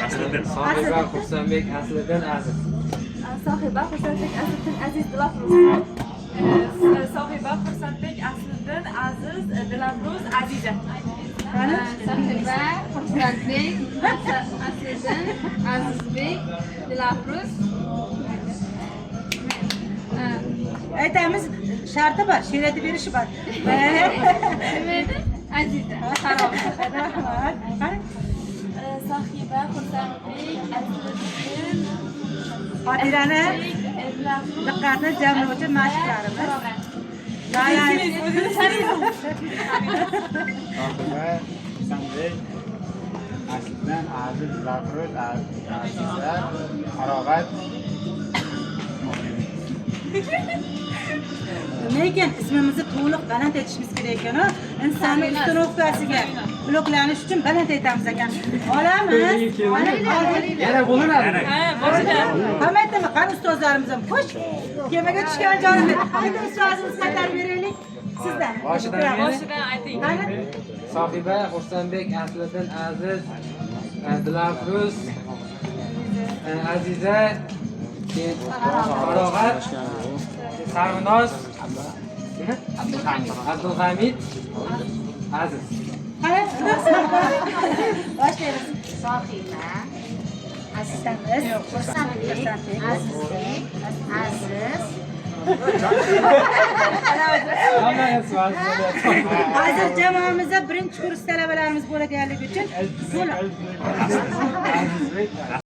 Asliddin. Sohiba Xursandbek Asliddin Aziz. Sohiba Xursandbek Asliddin Aziz Dilafruz. Sohiba Xursandbek Asliddin Aziz Dilafruz Aziza. Qani? Sohiba Xursandbek Asliddin Azizbek Dilafruz. Aytamiz, sharti bor, she'r aytib berishi bor. Nima edi? Aziza. Rahmat. Qani? Sohiba Xursandbek Asliddin Xotirani, Dilafruz. diqqatni jamlovchi mashqlarimiz. Sohiba Xursandbek Asliddin Aziz Dilafruz Aziza Farog'at. Lekin ismimizni to'liq baland aytishimiz kerak ekan. Insonni установка siga bloklanish uchun baland aytamiz ekan. Olamiz. Yana bo'linadi. Ha, boshidan. Hamma aytdimi? Qani ustozlarimiz ham. Xo'sh. Kemaga tushgan jonim. Bitta ustozimiz qaytarib beraylik. Sizdan. Boshidan. Boshidan ayting. Qani? Sohiba Xursandbek Asliddin Aziz Dilafruz Aziza, keyin Farog'at, Sarvinoz, Abdulhamid Aziz. Qani? Boshlaymiz. Sohiba Aytamiz. Xursandbek Azizbek Aziz. Hamma ismi aziz bo'lyapti. Hozir jamoamizda birinchi kurs talabalarimiz bo'lganligi uchun to'liq Azizbek.